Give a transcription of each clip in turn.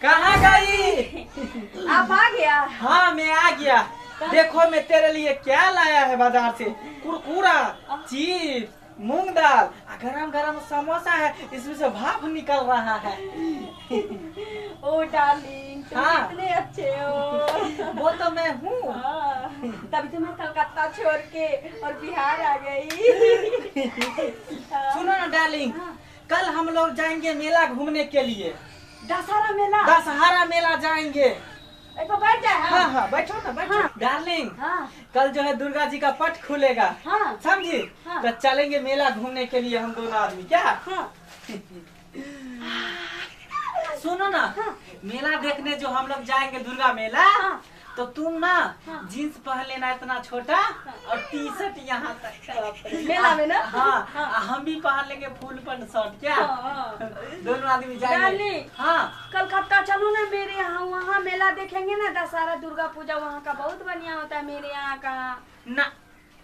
कहाँ गई? आप आ गया? हाँ मैं आ गया। देखो मैं तेरे लिए क्या लाया है बाजार से, कुरकुरा, चिप्स, मूंग दाल, गरम गरम समोसा है, इसमें से भाप निकल रहा है। ओ डार्लिंग, तुम हाँ। कितने अच्छे हो। वो तो मैं हूँ। हाँ, तभी तो मैं कलकत्ता छोड़ के और बिहार आ गई। सुनो ना डार्लिंग, हाँ। कल हम लोग जाएंगे मेला घूमने के लिए। दशहरा मेला? दशहरा मेला जाएंगे। एक बार बैठ जाए। हाँ हाँ बैठो ना बैठो। हाँ। डार्लिंग हाँ। कल जो है दुर्गा जी का पट खुलेगा। हाँ। समझी? हाँ। तो चलेंगे मेला घूमने के लिए हम दोनों आदमी, क्या? हाँ। सुनो ना, हाँ। मेला देखने जो हम लोग जाएंगे दुर्गा मेला, हाँ। तो तुम ना हाँ। जीन्स पहन लेना इतना छोटा और टी शर्ट यहाँ तक। मेला में ना? हाँ, हाँ। हम भी पहन लेंगे फुल पैंट शर्ट, क्या? हाँ। दोनों आदमी जाएंगे। डार्लिंग। हाँ। कलकत्ता चलो ना मेरे यहाँ, वहाँ मेला देखेंगे ना, दशहरा दुर्गा पूजा वहाँ का बहुत बढ़िया होता है मेरे यहाँ का। ना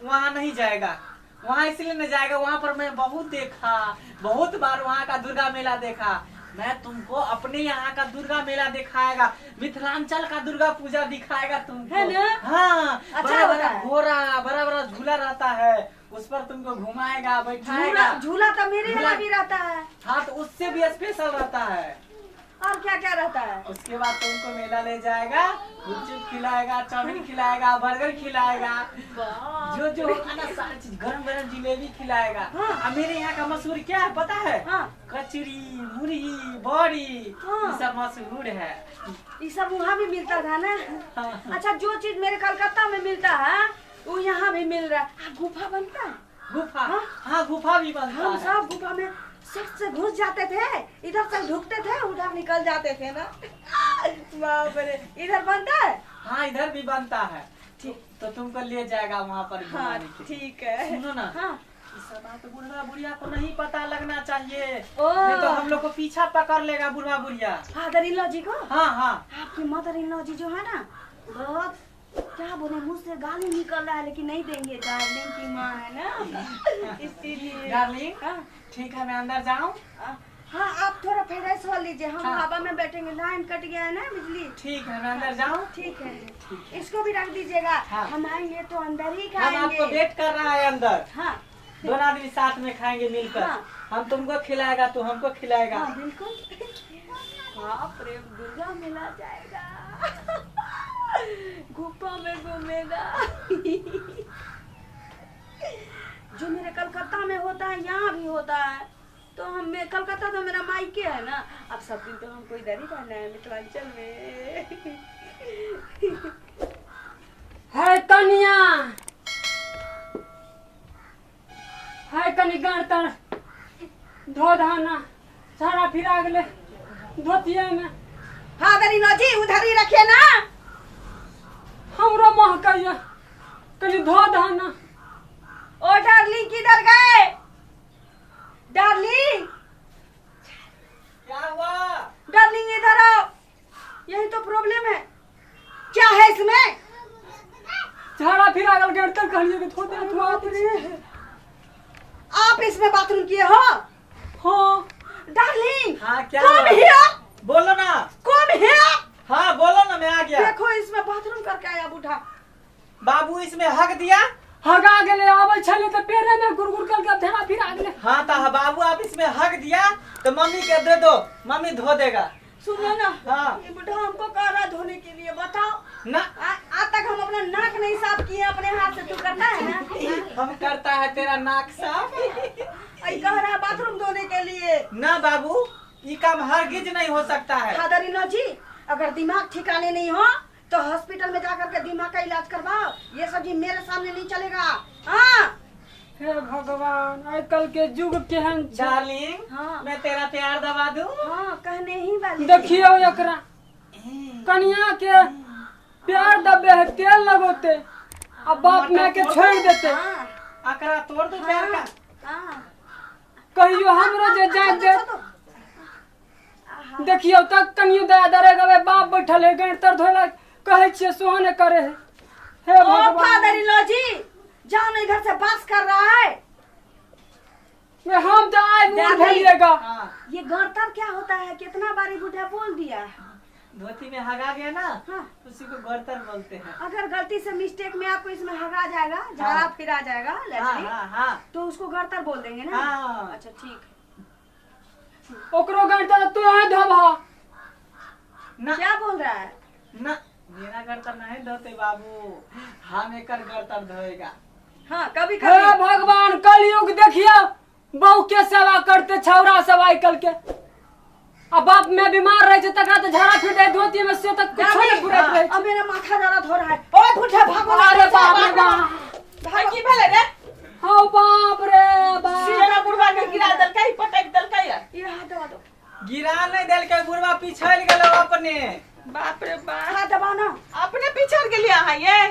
वहाँ नहीं जाएगा, वहाँ इसलिए नहीं जाएगा, वहाँ पर मैं बहुत देखा, बहुत बार वहाँ का दुर्गा मेला देखा। मैं तुमको अपने यहाँ का दुर्गा मेला दिखाएगा, मिथिलांचल का दुर्गा पूजा दिखाएगा तुमको, है ना? हाँ। अच्छा बड़ा होता बड़ा है। घोड़ा, बड़ा बड़ा झूला रहता है, उस पर तुमको घुमाएगा बैठाएगा। झूला, झूला तो मेरे झूला। यहाँ भी रहता है। हाँ तो उससे भी स्पेशल रहता है। और क्या क्या रहता है? उसके बाद तुमको मेला ले जाएगा, गुपचुप खिलाएगा, चाउमीन खिलाएगा, बर्गर खिलाएगा, जो जो होगा ना सारी चीज, गरम गरम जिलेबी खिलाएगा। हाँ। और मेरे यहाँ का मशहूर क्या है पता है? हाँ। कचरी, मुरही, बड़ी, हाँ। ये सब मशहूर है। ये सब वहाँ भी मिलता था ना? हाँ। अच्छा, जो चीज मेरे कलकत्ता में मिलता है वो यहाँ भी मिल रहा है। गुफा बनता है? गुफा? हाँ? हाँ गुफा भी बनता हम है। सब गुफा में सट से घुस जाते थे, इधर से ढुकते थे, उधर निकल जाते थे ना। बाप रे, इधर बनता है? हाँ इधर भी बनता है। ठीक। तो तुमको ले जाएगा वहाँ पर हाँ घुमाने के लिए। ठीक है। सुनो ना, हाँ। इस बात बुढ़वा बुढ़िया को नहीं पता लगना चाहिए, ओ। नहीं तो हम लोग को पीछा पकड़ लेगा बुढ़वा बुढ़िया। फादर इन लॉ जी को? हाँ हाँ। आपकी मदर इन लॉ जी जो है ना, बहुत क्या बोले, मुँह से गाली निकल रहा है लेकिन नहीं देंगे, डार्लिंग की माँ है ना, इसीलिए। डार्लिंग हाँ। ठीक है, मैं अंदर जाऊँ? हाँ आप थोड़ा फ्रेश हो लीजिए, हम हाँ। हवा में बैठेंगे, लाइन कट गया है ना बिजली। ठीक है, मैं अंदर जाऊँ? ठीक है, इसको भी रख दीजिएगा। हाँ। हम आएंगे तो अंदर ही हम आपको खाएंगे। वेट कर रहा है अंदर। हाँ। दोनों आदमी साथ में खाएंगे मिलकर। हाँ। हम तुमको खिलाएगा तो हमको खिलाएगा। हाँ बिल्कुल। बाप रे, दुर्गा मेला जाएगा, गुफा में घूमेगा। जो मेरे कलकत्ता में होता है यहाँ भी होता है। तो हम कलकत्ता तो मेरा मायके है ना, अब सब दिन तो हमको इधर ही रहना है मिथिलांचल में। है कनिया, है कनी गाँठ तर धो धाना सारा फिरा गेलै धोतिये में। फादर इन लॉ जी उधर ही रखिए ना। हमरो महकैया, कनी धो धाना। ओ डार्लिंग किधर गए? डार्लिंग क्या हुआ? डार्लिंग इधर आओ, यही तो प्रॉब्लम है। क्या है इसमें? झाड़ा फिरा गेल गाँठ तर, कहलिए कि धो दे, धोआ दे। आप इसमें बाथरूम किए हो? हाँ। डार्लिंग हाँ क्या कम हुआ? Here, बोलो ना। कम here. हाँ बोलो ना, मैं आ गया। देखो इसमें बाथरूम करके आया बूढ़ा। बाबू इसमें हक दिया? हगा गेलै, आबै छलै तऽ पेरे में गुरगुर कल के झाड़ा फिरा गेलै। हाँ तो बाबू आप इसमें हक दिया तो मम्मी के दे दो, मम्मी धो देगा। सुनो ना, हाँ। ये बुढ़ा हमको कह रहा धोने के लिए, बताओ ना। आज तक हम अपना नाक नहीं साफ किए अपने हाथ से, तू करता है ना? हम करता है तेरा नाक साफ। आई कह रहा है बाथरूम धोने के लिए। ना बाबू, ये काम हरगिज नहीं हो सकता है। फादर इन लॉ जी अगर दिमाग ठिकाने नहीं हो तो हॉस्पिटल में जाकर के दिमाग का इलाज करवाओ, ये सब जी मेरे सामने नहीं चलेगा। हाँ हे भगवान, आइ कल के युग केहन छै। डार्लिंग हाँ। मैं तेरा प्यार दबा दूं? हाँ कहने ही वाली। देखियौ एकरा, कनिया के प्यार दबे है, तेल लगोते आ बाप माय के छोड़ देते। हाँ अकरा तोड़ दो प्यार का। हाँ कहियो हमरो जे जाइत दे। तो देखियौ तक कनियो दया दरे गवे, बाप बैठल है गाँठ तर धोला, कहै छियै सोहो ने करे है। हे ओ भगवान। फादर इन लॉ जी जाओ ना इधर से बास कर रहा है। हम तो आइ बूढ़ दादी। भेलिएगा। हाँ। ये गणतर क्या होता है? कितना बारी बूढ़ा बोल दिया। धोती में हगा गया ना, हाँ। उसी को गर्तर बोलते हैं। अगर गलती से मिस्टेक में आपको इसमें हगा जाएगा, झाड़ा हाँ। फिरा जाएगा हाँ लैट्रिन, हाँ हाँ। तो उसको गर्तर बोल देंगे ना। हाँ। अच्छा ठीक है। ओकरो गड़तर तू है धोबा। ना। क्या बोल रहा है? ना, मेरा गर्तर नहीं धोते बाबू, हम एकर गर्तर धोएगा। हाँ कभी हे कभी। भगवान, कलयुग देखियो, बहू के सेवा करते छौरा सब आइ कल के, आ बाप में बीमार रहे छै तकरा तऽ झाड़ा फिर दे धोती में से तक कुछो नहीं पुरैत रहे अब मेरा माथा दर्द हो रहा है। ओए बुढ़ा भागो ना, अरे बाप रे बाप। भागो। की भेलै रे? हौ बाप रे बाप। केना बुढ़वा के गिरा देलकै, पटक देलकै यार? ये हाथ दबा दो। गिरा नहीं देलकै बुढ़वा, पिछड़ गेलो अपने। बाप रे बाप। हाथ दबाओ ना। अपने पिछड़ गेलियै अहाँ ये?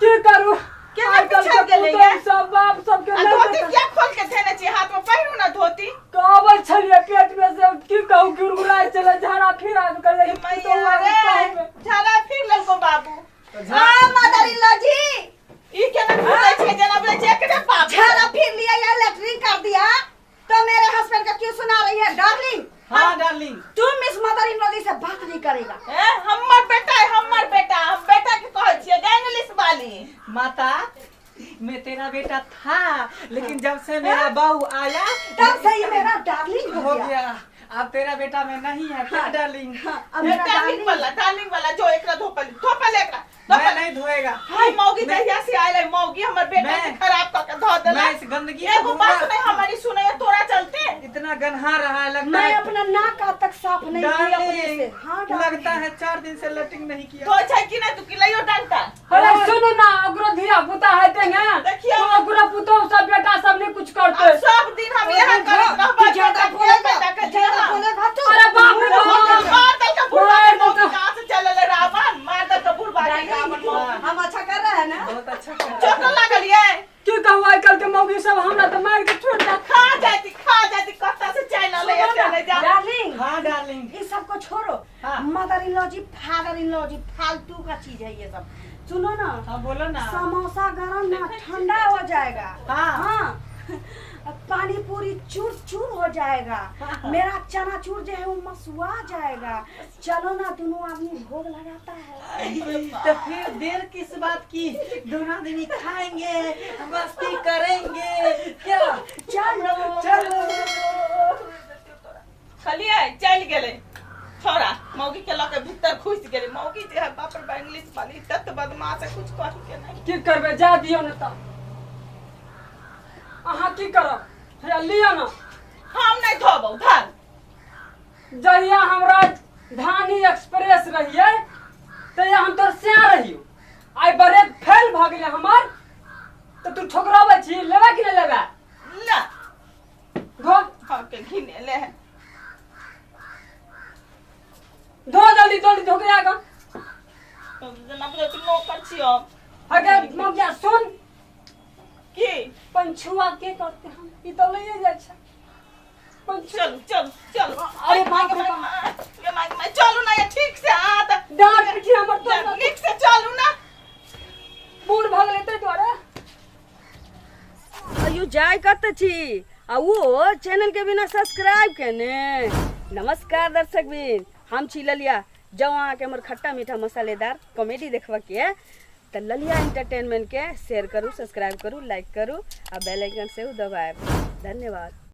की करू, केना आइ कल पिछड़ के गेलै पुतहु ये? सब बाप सबके आ नहि धोती देखल। किया खोल के धेने छी? हाथ में पहिरू ना धोती। कहबै छलियै पेट में से की कहू, गुड़गुड़ाइ छलै, झाड़ा फिरा कहलियै कि पुतहु मैया आबि रे, कहबै। झाड़ा फिर लेलको बाबू। तो झा- हाँ मदर इन लॉ जी। ई केना घुसै छै जेना बुझै छै एकरे बाप। झाड़ा फिर लिया या लैट्रिन कर दिया तो मेरे हस्बैंड का क्यों सुना रही है डार्लिंग? हाँ डार्लिंग। तुम इस मदर इन लॉ जी से बात नहीं करेगा। ए, हमर बेटा है, हमर बेटा, हम बेटा के कहै छियै इंग्लिश वाली। माता, मैं तेरा बेटा था, लेकिन जब से मेरा बहू आया तब से ये मेरा डार्लिंग हो हो गया। गया, अब तेरा बेटा मैं नहीं है क्या डार्लिंग? हाँ, अब मेरा डार्लिंग डार्लिंग वाला, डार्लिंग वाला जो एकरा धोपल, धोपल एकरा। मैं धोपल। नहीं धोएगा। हाय मौगी जहिया से आयल है मौगी हमर बेटा के खराब क के धो देला। मैं इस गंदगी से एगो बात धोऊंगा। नहीं हमारी सुनैया तोरा चलते। इतना गन्हा रहा है, लगता मैं है अपना नाक आज तक साफ नहीं किया अपने से। डार्लिंग, हाँ डार्लिंग। लगता है 4 दिन से लैट्रिन नहीं किया। धोइ छै कि नहीं तू किलैयो डंटा? अरे सुनू ना, ओकरो धिया पुता हेतै ने देखियौ। तो ओकरो पुतहु सब बेटा सब नहीं कुछ करते। अब सब दिन हम इएह करैत रहबै। तू ज्यादा बेटा के, बोलेगा, बेटा के ज्यादा दिया। बोलेगा तू। अरे बाप रे बाप। मार देलकै बुढ़वा मार के मौगी, देलकै। कहाँ से चलल है रावण? मार देलकै बुढ़वा के रावण मौगी। हम अच्छा कर रहे हैं ना? बहुत अच्छा कर रहा चोट है। लागल ये? की कहू, आइ कल के मौगी सब हमरा तऽ मारि के छोड़ देत। खा जाती, खा जाती, कत्ता से चल अलै सुनो ना, चले जा। डार्लिंग। हाँ डार्लिंग। इस सबको छोड़ो। हाँ। Mother in law ji, father in law ji फालतू का चीज है ये सब। सुनो ना। हाँ बोलो ना। समोसा गरम ना ठंडा हो जाएगा। हाँ। हाँ, पानी पूरी चूर चूर हो जाएगा। हाँ। मेरा चना चूर जो है वो मसुआ जाएगा। चलो ना दोनों आदमी भोग लगाता है। तो फिर देर किस बात की, दोनों आदमी खाएंगे, मस्ती करेंगे क्या? चलो चलो। खलियै चलि गेलै छोरा मौगी के लऽ के भीतर घुसि गेलै मौगी जे है। बाप रे बा, इंग्लिश वाली तत बदमाश है, कुछ कहि के नहीं। की करबै, जा दियौ ने तऽ अहाँ की करब, हैया लिअ ना। हम नहीं धोबौ धर। जहिया हम राजधानी एक्सप्रेस रहियै तहिया हम तोर स्या रहियौ, आइ ब्रेक फेल भऽ गेलै हमर तऽ तू ठोकराबै छी, लेबै कि नहि लेबै? ना। धो। हाँ के घिनेले है। धो जल्दी जल्दी, धोके आगा। जेना बुझै छी नौकर छियौ। अगे मौगिया सुन। की? पंछुआ के करते हम, ई तऽ लइए जाइ छै पंछुआ। चलू चलू चलू। अरे बाप रे बाप। गे माय माय, चलू ना ये ठीक से आ तऽ डाँट पिटी हमर तो। नीक से चलू ना। बूढ़ भऽ गेलै ताहि दुआरे। अयो जाय कत छी आ वो चैनल के बिना सब्सक्राइब केने। नमस्कार दर्शक बिन, हम छी ललिया। जब अहाँके हमर खट्टा मीठा मसालेदार कॉमेडी देखबऽ के तऽ ललिया एंटरटेनमेंट के शेयर करू, सब्सक्राइब करू, लाइक करू आ बेल आइकन सेहो दबायब। धन्यवाद।